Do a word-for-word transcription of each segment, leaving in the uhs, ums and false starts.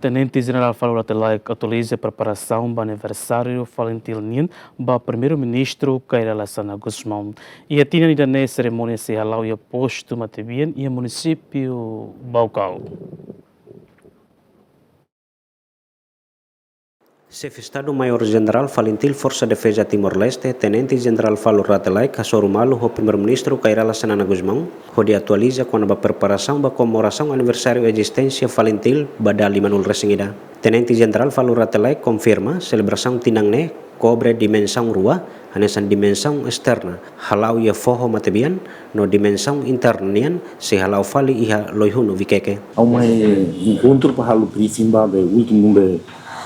Tenente Jenerál Falur Rate Laek atualiza preparasaun ba aniversáriu FALINTIL nian ba Primeiru-Ministru Kay Rala Xanana Gusmão. Iha tinan ida-ne'e serimónia sei hala'o iha postu matebian iha munisípiu Baucau. Xefe Estadu Maiór Jenerál FALINTIL Forsa Defeza Timor-Leste, Tenente Jenerál Falur Rate Laek, hasoru malu ho Primeiru-Ministru Kay Rala Xanana Gusmão, hodi atualiza kona-ba preparasaun ba komemorasaun aniversáriu ezisténsia FALINTIL ba dala limanulu resin ida. Tenente Jenerál Falur Rate Laek konfirma selebrasaun tinan ne'e kobre dimensaun rua, hanesan dimensaun esterna, hala'o iha foho matebian, no dimensaun interna nian sei hala'o fali iha Loihunu, Vikeke. Ha'u mai enkontru para halo briefing ba be últimu be,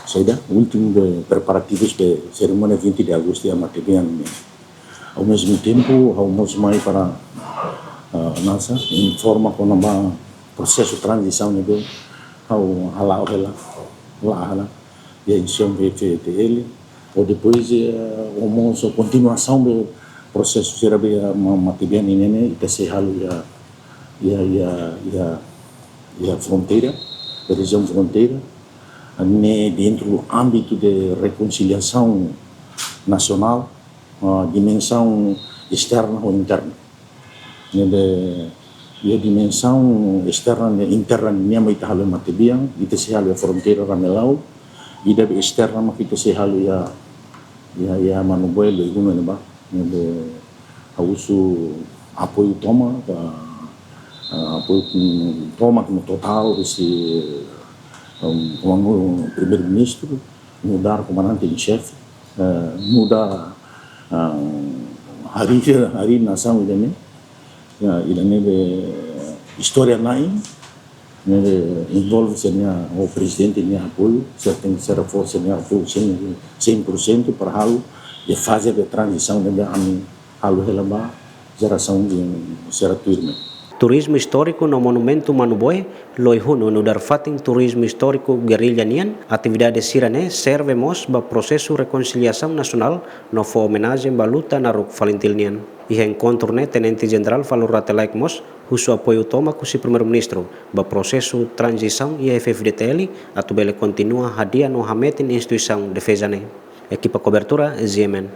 saida, últimu be preparativus be serimónia vinte de agosto iha matebian ne'e. Ao mesmo tempo, ha'u mós mai para, ah, nasa, informa kona-ba prosesu tranzisaun ne'ebé ha'u hala'o hela, hala'o hela iha instituisaun F-FDTL, ou depois, eh, ou mós kontinuasaun do prosesu sira be, eh, ma-, matebian ne'e, ita sei halo iha, iha, iha, iha, iha fronteira, rejiaun fronteira, ne'e dentro do ámbito de reconciliação nacional, ah, dimensaun esterna ou interna. Ne'ebé, iha dimensaun esterna no interna nian mak ita halo iha matebian, ita sei halo iha fronteira Ramelau, ida be esterna mak ita sei halo iha, iha, iha Manuboe, Loihunu ne'ebá. Ne'ebé ha'u husu apoiu tomak, ah, ah, apoiu, mm, tomak no totál husi, um, Komandu Primeiru-Ministru, nu'udar Komandante em Xefe, eh, nu'udar, ah, harii, harii nasaun ida-ne'e, ya, ida-ne'e be istória na'in, ne'ebé envolve sira-nia, o prezidente nia apoiu, sira tenke ser forsa nia apoiu cem, cem por cento para halo iha faze de tranzisaun ne'ebé ami halo hela ba jerasaun sira tuirmai. Turizmu istóriku no monumentu Manuboe, Loihunu nu'udar fatin turizmu istóriku gerrilla nian, atividade sira-ne'e serve mós ba prosesu rekonsiliasaun nasionál no fó omenajen ba luta naruk FALINTIL nian. Iha enkontru ne'e Tenente Jenerál Falur Rate Laek mós husu apoiu tomak husi Primeiru-Ministru ba prosesu tranzisaun iha F-FDTL atu bele kontinua hadi'a no hametin instituisaun defeza ne'e. Ekipa kobertura, Z M N.